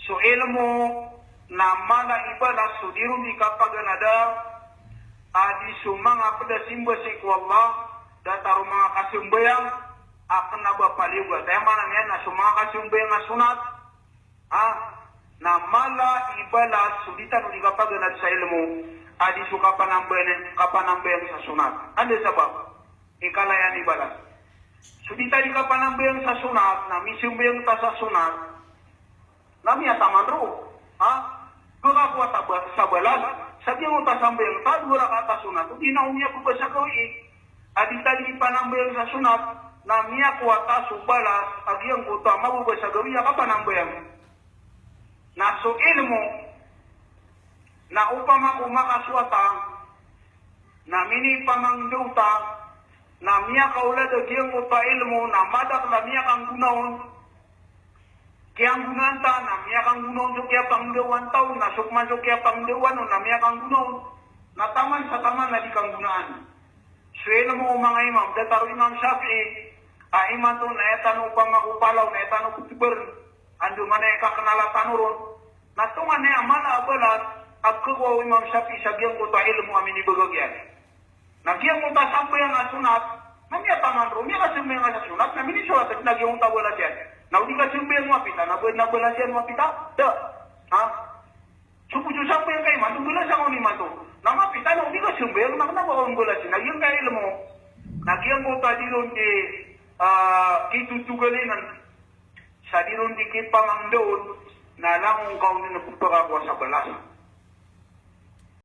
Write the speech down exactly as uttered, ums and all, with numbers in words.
So ilmo na mala i balas so di ron di kapaganada a di so manga pd a simba sii ko Allah, datar o manga kasambayang a kna ba paliyogat. Aya maana niyan na so manga kasambayang a sonat, ha, na mala i balas so di tano di kapaganad sa ilmo a di so kapanambayang, kapanambayang sa sonat. Anda sabap i kala iyan i balas? So di ta di kapanambayang sa sonat, na misambayang ta sa sonat, na miyataman roo. Ha? Pkakowa sa ba-, sa balas sa giyangkoto a sambayang ta, dowa rakaat a sonat, odi na o miyababa sa gawii. A di ta di panambayang sa sonat, na miyakowa ta so balas a giyangkoto a mababa sa gawii a kapanambayang. Na so ilmo, na opama ko makasowa ta, na minipamangndao ta, na miyakaolad a giyangkoto a ilmo, na madakl a miyakanggona on. Kiyanggonaan ta, na miyakanggona on so kiyapangndao on, na so pman so kiyapangndao on, na miyakanggona on. Na taman sa taman a di kanggonaan. So ilmo o manga imam, datar o Imam Shafi'i, a imanto na aya tano opama ko palaw, na aya tano ko tbr, andamanaya i kaknala tano ron. Na tonganay a mala a balas a pkhakowa o Imam Shafi'i sa giyangkoto a ilmo a minibagak iyan. Na giyangkoto a sambayang a sonat, na miyataman roo, miyakasambayang sa sonat, na minisolat, na giyangkoto a balas iyan. Na o di kasambayang mapita, na ba-, na balas iyan mapita? Da. Ha? So bo so sambayang ka imanto, balas ako nimanto. Na mapita na o di kasambayang, na kna ba on balas iyan. Na giyangkai a ilmo, na giyangkoto a di ron di, ah, kitotogalin sa di ron di kipamangndao on, na langon ka on na pphakakowa sa balas.